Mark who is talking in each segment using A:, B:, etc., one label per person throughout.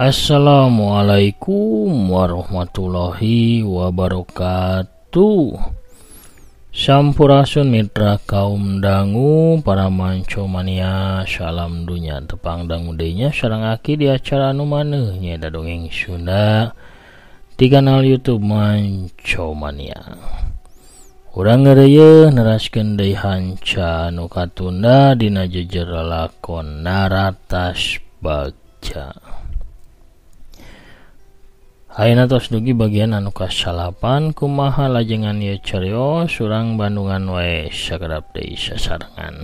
A: Assalamualaikum warahmatullahi wabarakatuh. Sampurasun mitra kaum dangu para manco mania, salam dunya tepang dangu deui nya sareng aki di acara anu maneuh nyaeta dongeng Sunda di kanal YouTube Manco Mania. Urang ngeureuyeun neraskeun deui hanca anu katunda dina jejer lalakon Naratas Bagja. Ayeuna tos dugi bagian anu kasalapan kumaha lajengan ieu carios urang Bandungan wae sakedap deui sasarengan.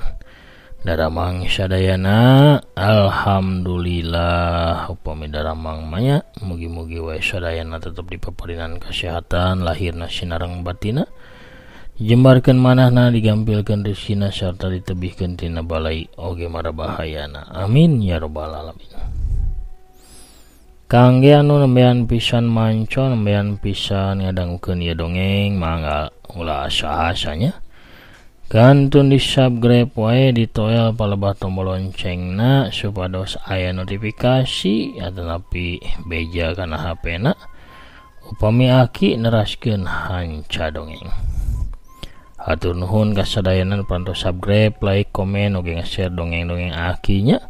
A: Daramang sadayana, alhamdulillah upami daramang manya mugi-mugi wae sadayana tetep dipaparinan kesehatan lahirna sinareng batina, dijembarkeun manahna, digampilkeun rezekina sarta ditebihkeun tina balai oge marabahayana. Amin ya rabbal alamin. Kangge anu nembean pisan manco, nembean pisan ngadangukeun ieu dongeng, mangga ulah asa-asanya. Kantun di subscribe wae, ditoel palebah tombol loncengna supados aya notifikasi atanapi beja kana HP-na upami aki neraskeun hanca dongeng. Hatur nuhun kasadayana parantos subscribe, like, komen, oge nge-share dongeng-dongeng akinya.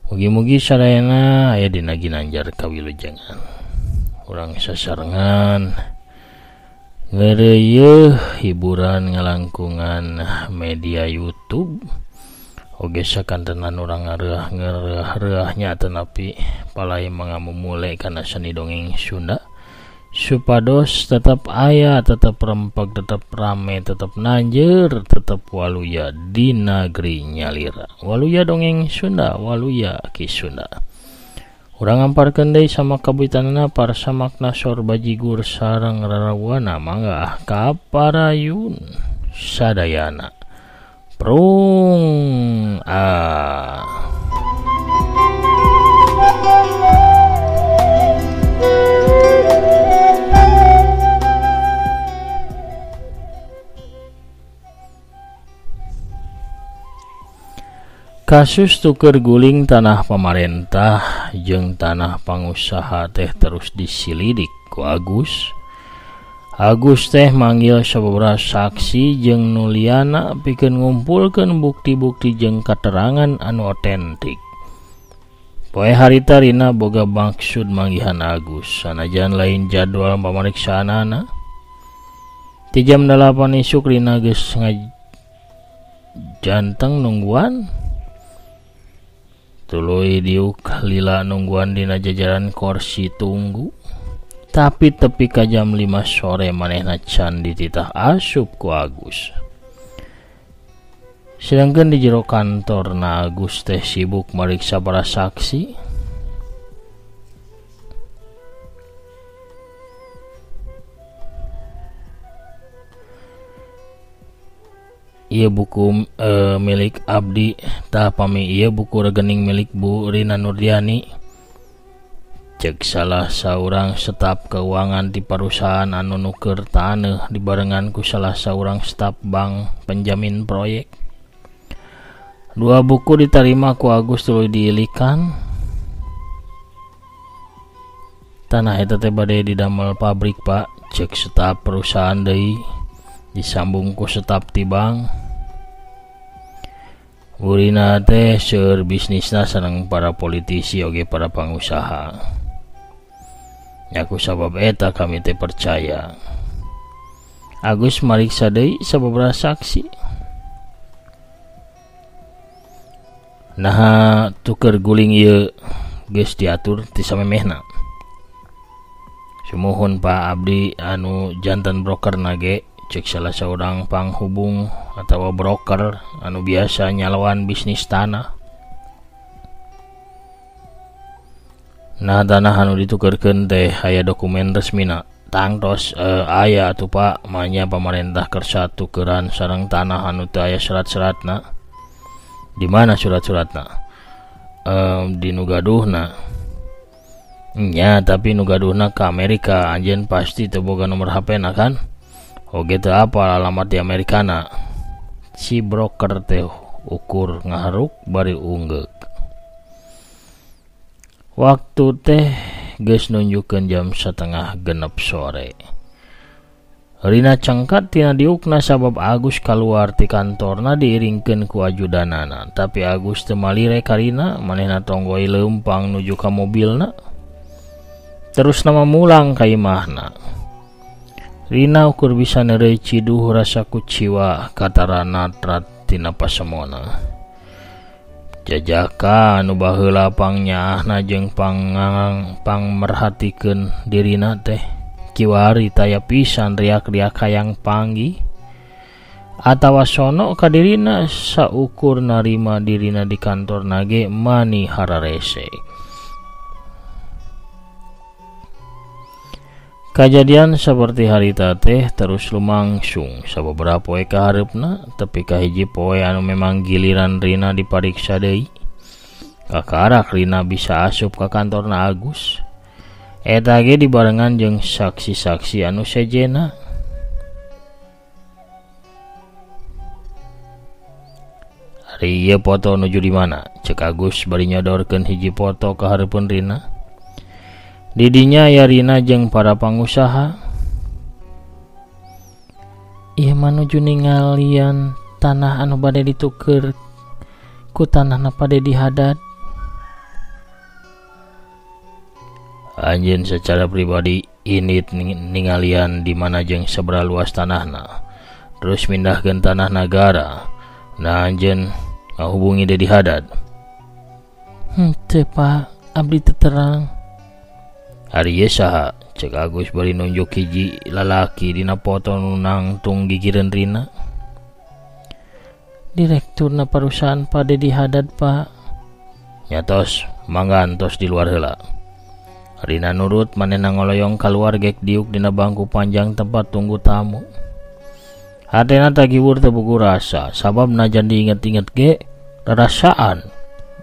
A: Mugi-mugi sadayana aya dina ginanjar kawilujengan. Urang sasarengan ngeureuyeun hiburan ngalangkungan media YouTube. Oge sakantenan urang ngareuah-ngareuah-reuahnya tetapi palai mangamumule kana seni dongeng Sunda supados tetap aya, tetap rempeg, tetap rame, tetap nanjer, tetap waluya di negeri nyalira. Waluya dongeng Sunda, waluya Ki Sunda. Urang ngamparkeun deui sama kabuitanana parsamakna sor bajigur sareng rarawana, mangga ah kaparayun sadayana. Prung ah. Kasus tuker guling tanah pamarentah jeung tanah pangusaha teh terus disilidik ku Agus. Agus teh manggil sababaraha saksi jeung nuliana pikeun ngumpulkeun bukti-bukti jeung katerangan anu otentik. Poe harita Rina boga maksud manggihan Agus sanajan lain jadwal pamariksaanana. Ti jam 8 isuk Rina geus ngajanteng nungguan. Tuluy diuk lila nungguan dina jajaran kursi tunggu. Tapi tepi ka jam 5 sore manehna can dititah asup ku Agus. Sedangkan di jero kantorna Agus teh sibuk mariksa para saksi. Ieu buku milik abdi, tah pami ieu buku rekening milik Bu Rina Nurdiani. Cek salah saurang staf keuangan di perusahaan anu nuker taneuh dibarengan ku salah saurang staf bank penjamin proyek. Dua buku diterima ku Agus tuluy diilikan. Tanah eta teh bade didamel pabrik, Pak. Cek staf perusahaan deui disambung ku staf ti bank. Bu Rina teh seueur bisnisna sareng para politisi oge para pangusaha. Nya ku sabab eta kami teh percaya. Agus mariksa deui sababaraha saksi. Naha tuker guling ieu geus diatur ti samemehna. Sumuhun Pak, abdi anu jantan broker nage, cek salah seorang panghubung atau broker anu biasa nyalawan bisnis tanah. Nah tanah anu ditukerkeun teh aya dokumen resmina. Tangtos aya atuh Pak, manya pamarentah kersa tukeran sareng tanah anu teu aya surat-suratna. Di mana surat-suratna? Di nu gaduhna. Nya, tapi nu gaduhna ka Amerika, anjeun pasti teu boga nomor HP-na kan? Oge teu apal alamat di Amerikana. Si broker teh ukur ngaharuk bari unggeuk. Waktu teh geus nunjukkeun jam 5:30 sore. Rina cengkat tina diukna sabab Agus kaluar ti kantorna diiringkeun ku ajudanana. Tapi Agus teu malire ka Rina, manehna tonggoi leumpang nuju ka mobilna. Terus nama mulang ka imahna. Rina ukur bisa neureuy ciduh rasa kuciwa katarana trat tina pasemona. Jajaka anu baheula pangnyaahna jeung pangmerhatikeun dirina teh kiwari taya pisan riak-riak hayang panggih atawa sono ka dirina saukur narima dirina di kantor nage mani hararese. Kajadian seperti harita teh terus lumangsung sababaraha poe ka hareupna tepi ka hiji poe anu memang giliran Rina dipariksa deui. Kakarak Rina bisa asup ka kantorna Agus. Eta ge dibarengan jeung saksi-saksi anu sejena. Ari ieu foto nuju di mana? Cek Agus bari nyodorkeun hiji foto ka hareupeun Rina. Didinya ya Rina jeung para pangusaha. Ieu mah nuju ningalian tanah anu bade dituker ku tanahna pade dihadad. Anjeun secara pribadi init ningalian di mana jeung sabaraha luas tanahna. Terus mindahkeun tanah nagara. Nah anjeun ngahubungi Dedi Hadad. Henteu Pak, abdi teu terang. Ari ieu saha? Cek Agus bari nunjuk hiji lalaki dina foto nu nangtung gigireun Rina. Direkturna perusahaan Pak Dedi Hadad, Pak. Nyatos, mangga antos di luar heula. Rina nurut manehna ngoloyong kaluar gek diuk dina bangku panjang tempat tunggu tamu. Hatena tagiwur teu boga rasa, sabab najan diinget-inget ge rarasaan.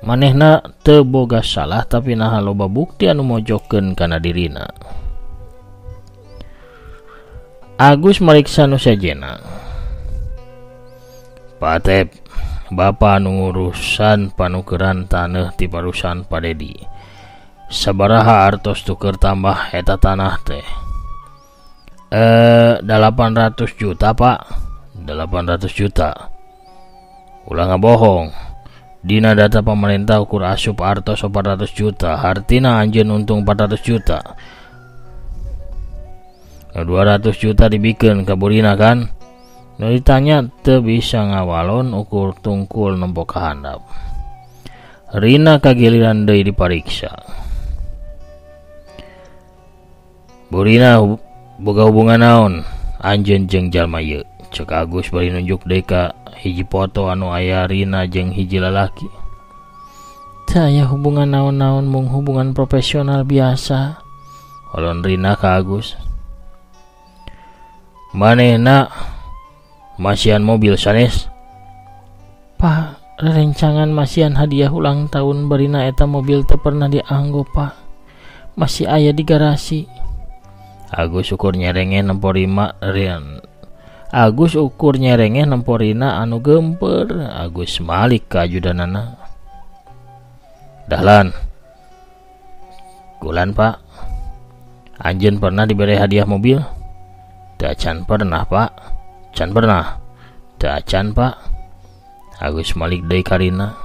A: Manehna teu boga salah tapi naha loba bukti anu mojokkeun kana dirina. Agus mariksa nu sejena. Pak Atep, bapa anu ngurusan panukeran taneuh ti parusahaan Pak Dedi. Sabaraha artos tuker tambah eta tanah teh? 800 juta, Pak. 800 juta. Ulah ngabohong. Dina data pemerintah ukur asup artos 400 juta, hartina anjeun untung 400 juta. 200 juta dibikeun ka Burina kan? Nu ditanya teu bisa ngawalon ukur tungkul nempo ka handap. Rina kagiliran deui dipariksa. Burina boga hubungan naon anjeun jeung jalma ieu? Cek Agus bari nunjuk deui ka hiji foto anu aya Rina jeung hiji lalaki. Teu aya hubungan naon-naon mung hubungan profesional biasa. Olon Rina ka Agus. Manehna masihan mobil sanes? Pak, rerencangan masihan hadiah ulang tahun barina eta mobil teu pernah dianggo, Pak. Masih aya di garasi. Agus ukur nyerengeh nempo Rima Rian. Agus ukur nyerengeh nempo Rina anu gemper. Agus malik ka ajudanana. Dahlan. Kulan, Pak. Anjeun pernah diberi hadiah mobil? Teu acan pernah, Pak. Can pernah. Teu acan, Pak. Agus malik deui ka Rina.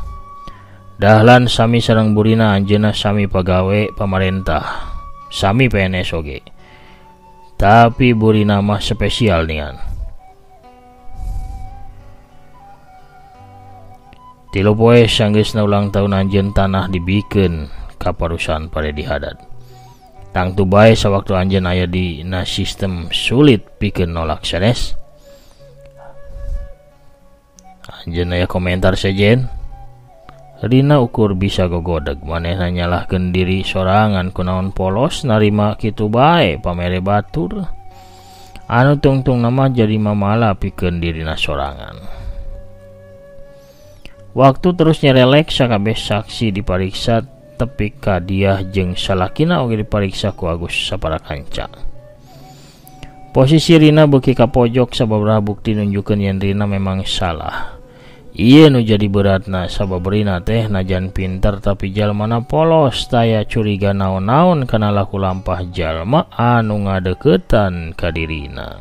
A: Dahlan sami sareng Burina anjeunna sami pagawe pamarentah. Sami PNS oge. Tapi Burina mah spesial nian. 3 poe sanggeusna ulang tahun anjeun tanah dibikeun ka parusahaan Pak Dedi Hadad. Tangtu bae sawaktu anjeun aya dina sistem sulit pikeun nolak sanes. Anjeun aya komentar sejen. Rina ukur bisa gogodeg manehna nyalahkeun diri sorangan kunaon polos narima kitu bae pamere batur. Anu tungtung nama jadi mamala pikeun dirina sorangan. Waktu terus nyerelek sakabeh saksi dipariksa tepi ka Diah jeung salakina oge dipariksa ku Agus sapara kanca. Posisi Rina beuki ka pojok sababaraha bukti nunjukkeun yen Rina memang salah. Ieu nu jadi beratna sabab Rina teh najan pinter tapi jalmana polos taya curiga naon-naon kana laku lampah jalma anu ngadeukeutan ka dirina.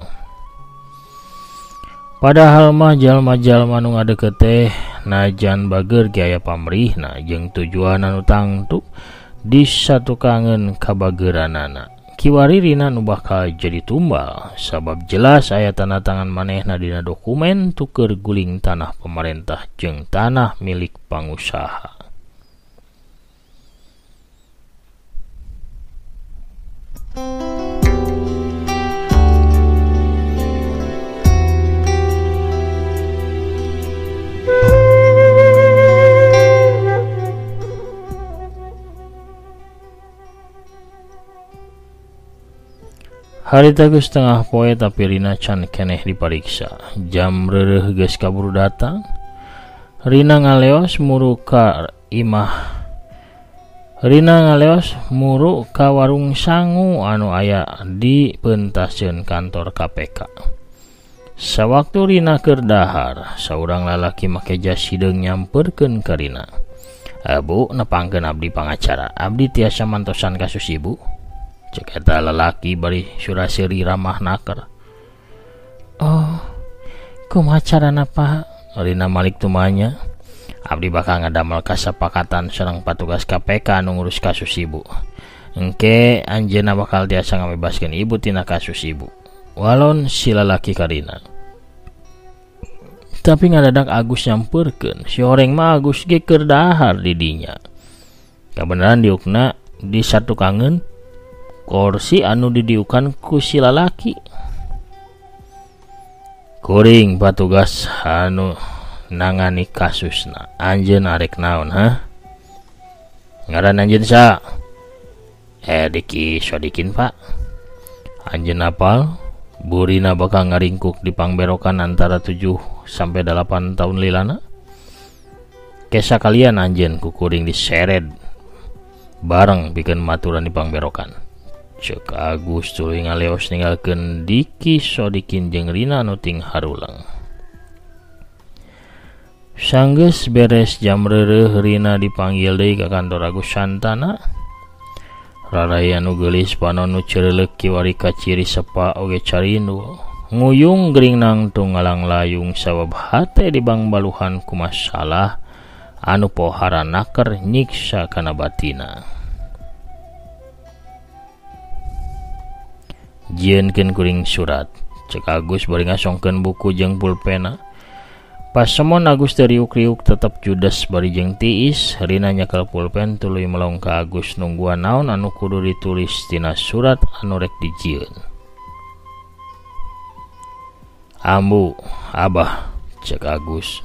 A: Padahal mah jalma-jalma nu ngadeukeut teh najan bager ge aya pamrihna jeung tujuan anu tangtu disatukangeun kabageranana. Kiwari Rina nu bakal jadi tumbal sabab jelas aya tanda tangan manehna dina dokumen tuker guling tanah pemerintah jeung tanah milik pangusaha. Harita geus tengah poe tapi Rina can keneh dipariksa. Jam reureuh geus kaburu datang. Rina ngaleos muru ka imah. Rina ngaleos muru ka warung sangu anu aya di pentasieun kantor KPK. Sawaktu Rina keur dahar, saurang lalaki make jas hideung nyamperkeun ka Rina. "Bu, nepangkeun abdi pangacara. Abdi tiasa mantosan kasus ibu." Cek eta lalaki bari suraseri ramah naker. "Oh, kumaha carana Pak?" Rina malik tumanya. "Abdi bakal ngadamel kasepakatan sareng patugas KPK anu ngurus kasus ibu. Engke anjeunna bakal tiasa ngabebaskeun ibu tina kasus ibu." Walon si lalaki ka Rina. Tapi ngadadak Agus nyamperkeun. Si horeng mah Agus ge keur dahar di dinya. Kabeneran diukna di satukangeun kursi anu didiukan ku si lalaki. "Kuring patugas anu nangani kasusna. Anjeun arek naon, ha? Ngaran anjeun sa?" "Diki Sodikin, Pak." "Anjeun apal Bu Rina bakal ngaringkuk di pangberokan antara 7 sampai 8 tahun lilana? Kesa kalian anjeun ku kuring diseret bareng pikeun maturan di pangberokan." Cek Agus tuluy ngaleos ninggalkeun Diki Sodikin jeung Rina nu ting harulang. Sanggeus beres jam reureuh Rina dipanggil deui ka kantor Agus Santana. Raraya nu geulis panon nu cereleuk kiwari kaciri sepa oge carindu. Nguyung gering nangtung ngalanglayung sabab hate dibangbaluhan ku masalah anu pohara naker nyiksa kana batina. "Jieunkeun kuring surat," cek Agus bari ngasongkeun buku jeung pulpena. Pasemon Agus teu riuk-riuk tetep judes bari jeung tiis. Rina nyekel pulpen tuluy melong ka Agus nungguan naon anu kudu ditulis tina surat anu rek dijieun. "Ambu, Abah," cek Agus.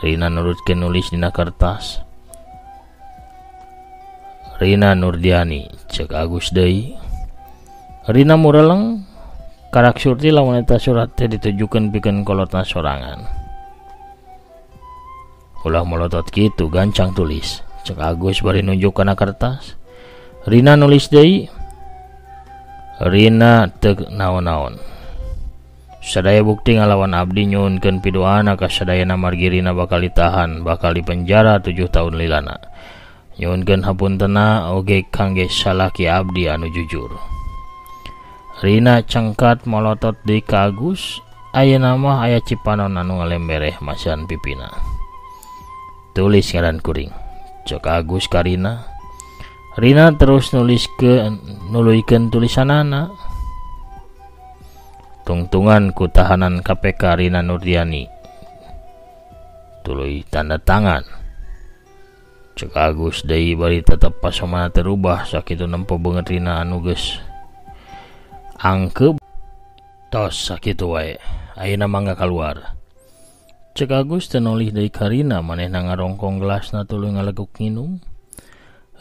A: Rina nurutkeun nulis dina kertas. "Rina Nurdiani," cek Agus deui. Rina mureleng karak surti lamun eta surat teh ditujukeun pikeun kolotna sorangan. "Ulah molotot kitu, gancang tulis," cek Agus bari nunjuk kana kertas. Rina nulis deui. Rina teu naon-naon. "Sadaya bukti ngalawan abdi nyuhunkeun piduana ka sadayana margi Rina bakal ditahan, bakal dipenjara 7 tahun lilana. Nyuhunkeun hapuntena oge kangge salaki abdi anu jujur." Rina cengkat molotot deui ka Agus. Ayeuna mah aya cipanon anu ngalembereh masihan pipina. "Tulis ngaran kuring," cek Agus ka Rina. Rina terus nuluykeun tulisanana. "Tungtungan ku tahanan KPK Rina Nurdiani. Tuluy tanda tangan," cek Agus deui bari tetep pasomana terubah sakitu nempo beungeut Rina anu geus angkeup. "Tos sakitu wae, ayeuna mangga kaluar," cek Agus teu nolih deui ka Rina. Manehna ngarongkong gelasna tuluy ngaleguk nginum.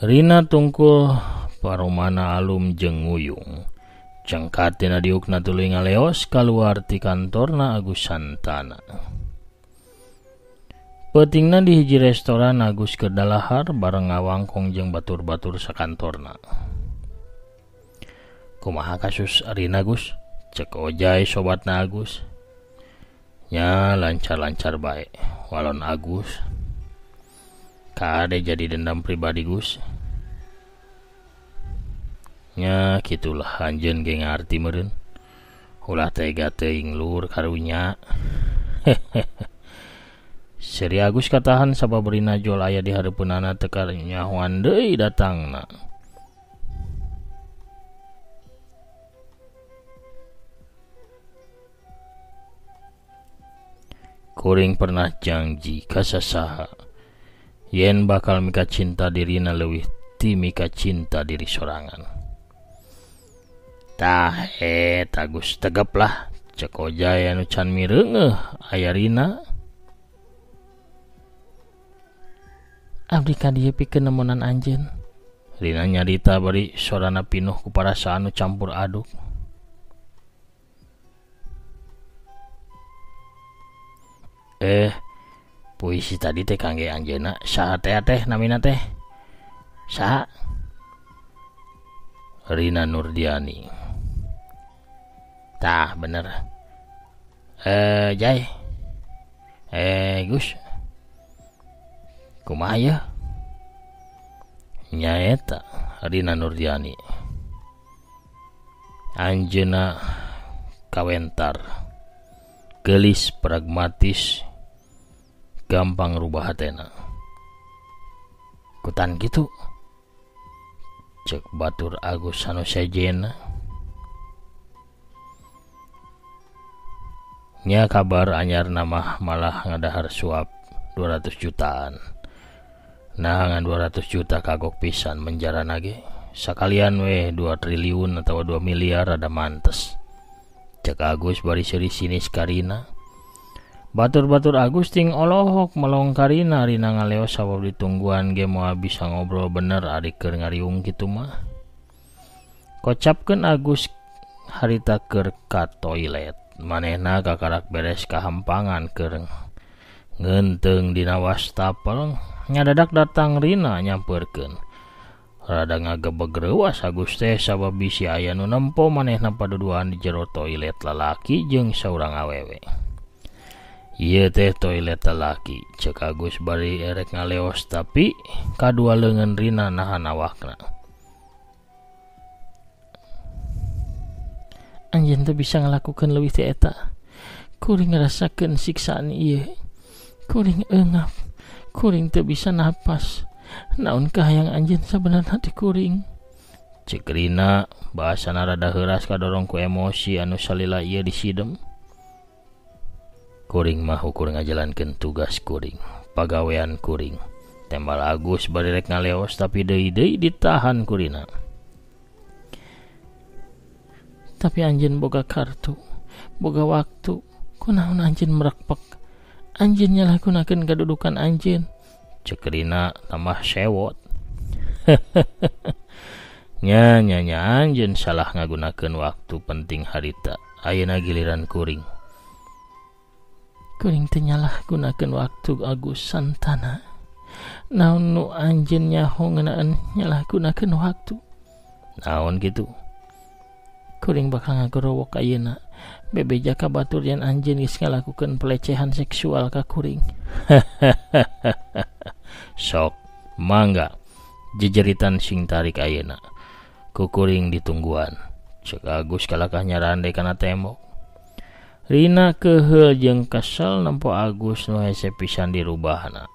A: Rina tungkul paromana alum jeung nguyung. Cengkat tina diukna tuluy ngaleos kaluar ti kantorna Agus Santana. Peutingna di hiji restoran Agus keur dalahar bareng ngawangkong jeung batur-batur sakantorna. "Kumaha kasus Rina, Gus?" cek Ojai sobatna Agus. Nya lancar-lancar bae walon Agus. Kade jadi dendam pribadi Gus. Nya kitulah anjeun ge ngarti meureun. Ulah tega teuing lur karunya. Seri Agus katahan sabab Rina jol aya di hareupeunana teu kanyahoan deui datangna. Kuring pernah janji ka sasaha yen bakal mika cinta dirina leuwih ti mika cinta diri sorangan. Tah eta Gus tegep lah cek Ojai anu can mireungeuh aya Rina. Abdi ka dieu pikeun nemonan anjeun. Rina nyarita bari sorana pinuh ku parasaan nu campur aduk. Puisi tadi teh kangge anjeunna saha teh teh namina teh? Saha? Rina Nurdiani. Tah bener. Jai. Gus. Kumaha ya? Nyaeta Rina Nurdiani. Anjeunna kawentar. Gelis, pragmatis, gampang rubah hatena. Kutan kitu. Cek batur Agus anu sejena. Nya kabar anyar nama malah ngadahar suap 200 jutaan. Nah ngan 200 juta kagok pisan menjarana ge. Sakalian weh 2 triliun atau 2 miliar ada mantes. Cek Agus bari seuri sinis karina. Batur-batur Agus ting olohok melong karina. Rina ngaleos sabab ditungguan ge moal bisa ngobrol bener ari keur ngariung kitu mah. Kocapkeun Agus harita keur ka toilet. Manehna kakarak beres kahampangan keur ngeunteung dina wastafel. Nyadadak datang Rina nyamperkeun. Rada ngagebeg reuas Agus teh sabab bisi aya nu nempo manehna paduduaan di jero toilet lalaki jeung saurang awewe. Ieu teh toilet lalaki, cek Agus bari erek ngaleos tapi kadua leungeun Rina nahan awakna. Anjeun teu bisa ngalakukeun leuwih ti eta. Kuring ngarasakeun siksaan ieu. Kuring eungap, kuring teu bisa napas. Naon kahayang anjeun sabenerna ti kuring? Cek Rina bahasana rada heuras kadorong ku emosi anu salila ieu disidem. Kuring mah ukur ngajalankeun tugas kuring, pagawean kuring. Tembal Agus bari rek ngaleos tapi deui-deui ditahan ku Rina. Tapi anjeun boga kartu, boga waktu, kunaon anjeun merekpek? Anjeun nyalahgunakeun kadudukan anjeun. Cek Rina tambah sewot. Nya nya nya anjeun salah ngagunakeun waktu penting harita. Ayeuna giliran kuring. Kuring teu nyalahgunakeun waktu Agus Santana. Naon nu anjeun nyaho ngeunaan nyalahgunakeun waktu? Naon kitu? Kuring bakal ngagorowok ayeuna. Bebeja ka batur yen anjeun geus ngalakukeun pelecehan seksual ka kuring. Sok, mangga jejeritan sing tarik ayeuna. Ku kuring ditungguan. Cek Agus kalakah nyarande kana tembok. Rina keheul jeung kesel nempo Agus nu hese pisan dirubahna.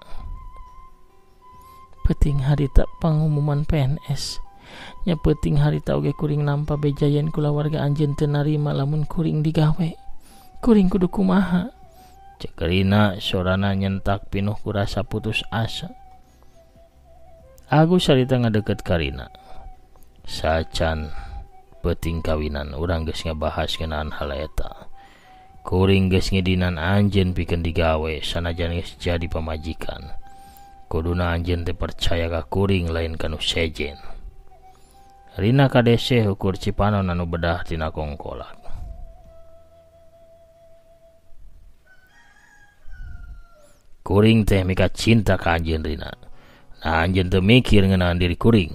A: Peuting harita pangumuman PNS. Nya peuting harita oge kuring nampa beja yen kulawarga anjeun teu narima lamun kuring digawe. Kuring kudu kumaha? Cek Rina sorana nyentak pinuh ku rasa putus asa. Agus harita ngadeukeut ka Rina. Sacan peuting kawinan urang geus ngabahas ngeunaan hal eta. Kuring geus ngidinan anjeun pikeun digawe sanajan geus jadi pamajikan. Kuduna anjeun teh percaya ka kuring lain ka nu sejen. Rina kadeseh ukur cipanon anu bedah tina kongkolak. Kuring teh mika cinta ka anjeun Rina. Nah anjeun teu mikir ngeunaan diri kuring.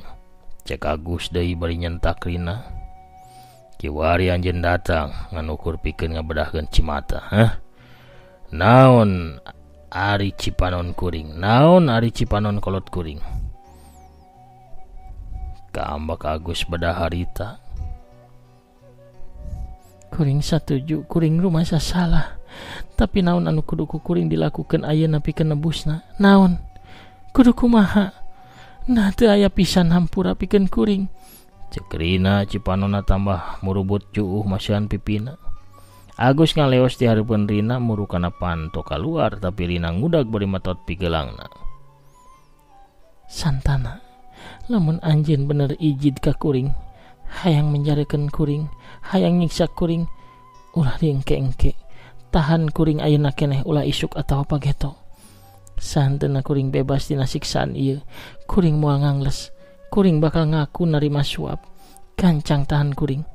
A: Cek Agus deui bari nyentak Rina. Kiwari anjeun datang ngan ukur pikeun ngabedahkeun cimata, hah? Naon ari Cipanon kuring, naon ari Cipanon kolot kuring. Kaambak Agus beda harita. Kuring satuju, kuring rumasa salah. Tapi naon anu kudu ku kuring dilakukeun ayeuna pikeun nebusna? Naon? Kudu kumaha? Nah teu aya pisan hampura pikeun kuring. Cek Rina Cipanona tambah murubut juuh masihan pipina. Agus ngaleos di hareupeun Rina muru kana panto kaluar tapi Rina ngudag bari matot pigelangna. Santana, lamun anjeun bener ijid ka kuring, hayang menjarekeun kuring, hayang nyiksa kuring, ulah diengke-engke. Tahan kuring ayeuna keneh ulah isuk atawa pageto. Sahenteuna kuring bebas dina siksaan ieu, kuring moal ngangles, kuring bakal ngaku narima suap. Gancang tahan kuring,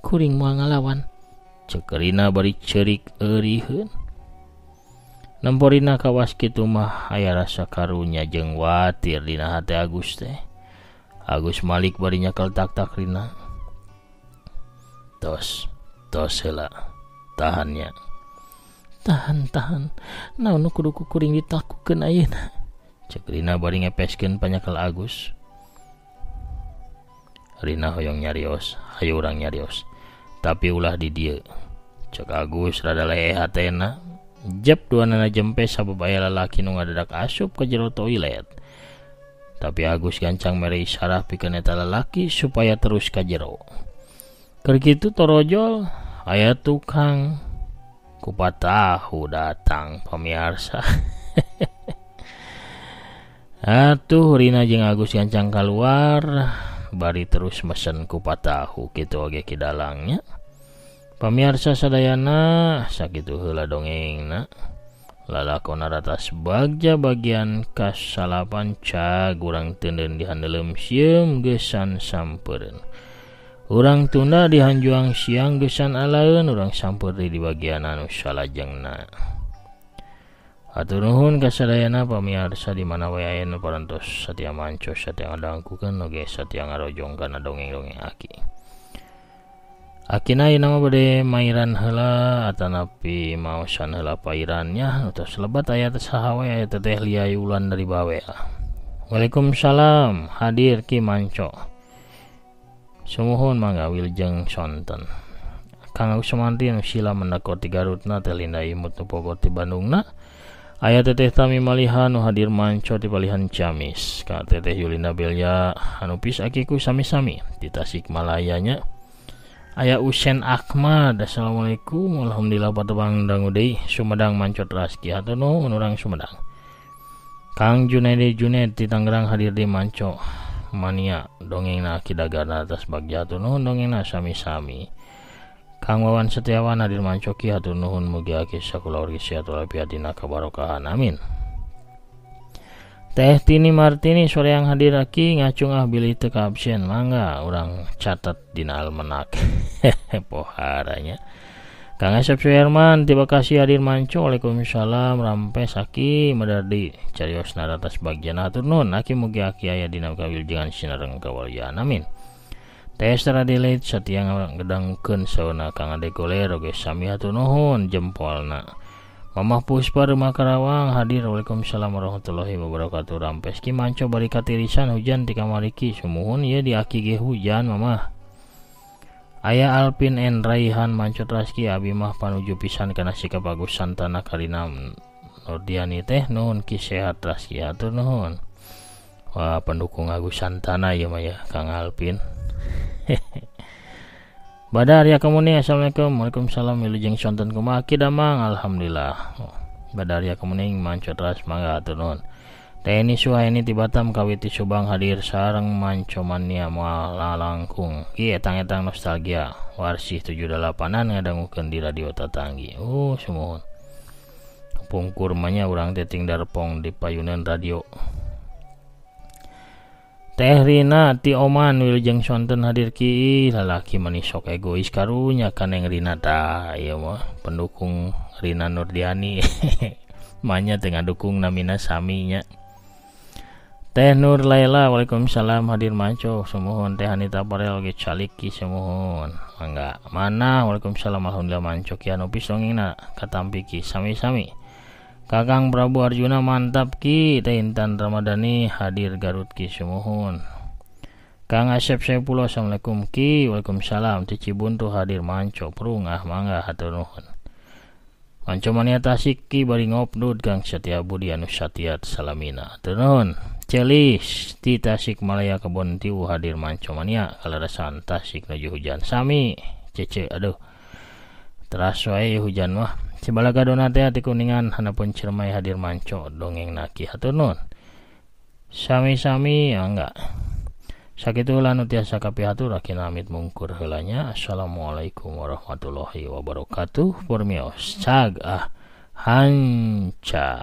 A: kuring moal ngalawan. Cek Rina bari ceurik euriheun. Nempo Rina kawas kitu mah aya rasa karunya jeung watir dina hate Agus teh. Agus malik bari nyakel tak-tak Rina. Tos, tos heula, tahannya. Tahan, tahan. Naon nu kudu ku kuring ditakukeun ayeuna? Cek Rina bari ngepeskeun panyakel Agus. Rina hoyong nyarios, hayu urang nyarios. Tapi ulah di dieu. Cek Agus rada leeh hatena. Jep duanana jempe sabab aya lalaki nu ngadadak asup ka jero toilet. Tapi Agus gancang mere isarah pikeun eta lalaki supaya terus ka jero. Keur kitu torojol aya tukang kupat tahu datang pamiarsa. Atuh Rina jeung Agus gancang kaluar bari terus mesen kupat tahu kitu oge ki dalangnya. Pamiarsa sadayana sakitu heula dongengna. Lalakon ratas bagja bagian kasalapan cag urang teuneun di handeuleum sieum geusan sampereun. Urang tunda di hanjuang siang geusan alaeun urang samper di bagian anu salajengna. Hatur nuhun ka sadayana pamiarsa di mana wae aya nu parantos satia manco satia ngadangkukeun oge satia ngarojong kana dongeng-dongeng aki. Akina ayeuna mah bade mairan heula atanapi maosan heula pairannya tos lebat aya teh saha we aya teteh Lia Yulan dari Bawea. Waalaikumsalam hadir Ki Manco. Sumuhun mangga wilujeng sonten. Kang Agus Sumanti anu sila mendakot ti Garutna teh Linda Imut nu Bogor ti Bandungna. Aya teteh Tami Maliha nu hadir manco ti Palihan Ciamis. Ka teteh Yulinda Belia anu pis akiku sami-sami di Tasikmalaya nya. Aya Usen Ahmad, assalamualaikum, alhamdulillah patebang dangu deui Sumedang mancot raski hatur nuhun urang Sumedang. Kang Junaidi Junaid ti Tangerang hadir di manco mania dongengna Aki Dagarna atas bagja hatur nuhun dongengna sami-sami. Kang Wawan Setiawan hadir manco ki hatur nuhun mugi aki sakulawargi sehat walafiat dina kabarokahan amin. Teh Tini Martini sore yang hadir aki ngacung ah bilih teu ka absen mangga urang catat dina almanak. Poharanya. Kang Asep Suherman ti Bekasi hadir manco waalaikumsalam rampes aki madardi cariosna atas bagian hatur nuhun aki mugi aki aya dina kawilujengan sinareng kawalian amin. Teh Esther Adelaide satia ngedangkeun sauna Kang Ade Goler oge sami hatur nuhun jempolna. Mamah Puspa Rumah Karawang hadir waalaikumsalam warahmatullahi wabarakatuh rampes ki manco bari katirisan hujan ti kamariki sumuhun ieu di aki ge hujan mamah. Aya Alpin N Raihan manco raski abi mah panuju pisan kana sikap Agus Santana Karina Nurdiani teh nuhun ki sehat raski hatur nuhun. Wah pendukung Agus Santana ieu mah ya Kang Alpin. Badar ya kemuning assalamualaikum waalaikumsalam wilujeng sonten kumaha ki damang alhamdulillah. Badar ya kemuning manco ras mangga hatur nuhun. Teni Suhaini ti Batam kawiti Subang hadir sareng manco mania moal lalangkung. Ki etang-etang nostalgia warsih 78-an ngadangukeun di radio tatanggi. Oh sumuhun. Pungkur mah nya urang teh ting darpong di payunan radio. Teh Rina ti Oman wilujeng sonten hadir ki lalaki mani sok egois karunya kaneng Rina tah ieu mah pendukung Rina Nurdiani. Manya teh ngadukung namina sami nya. Teh Nur Laila, waalaikumsalam hadir manco sumuhun. Teh Anita Parel ge calik ki sumuhun. Mangga. Mana waalaikumsalam alhamdulillah manco ki anu pis dongengna katampi ki sami-sami. Kakang Prabu Arjuna mantap ki. Teh Intan Ramadhani hadir Garut ki sumuhun. Kang Asep Saipullah assalamualaikum ki. Waalaikumsalam. Ti Cibuntu hadir manco prung ah mangga hatur nuhun. Manco mania Tasik ki bari ngopdud Kang Setia Budi anu Satiat Salamina. Hatur nuhun. Celis ti Tasikmalaya Kebon Tiwu hadir manco mania kalarasan Tasik nuju hujan sami cece aduh teras wae hujan mah. Cibalaga dona teh ti Kuningan hanapun Ciremai hadir manco dongeng naki hatur nuhun. Sami-sami ya enggak. Sakitu heula nu tiasa kapihatur akina amit mungkur heula nya. Assalamualaikum warahmatullahi wabarakatuh. Permios cag ah hanca.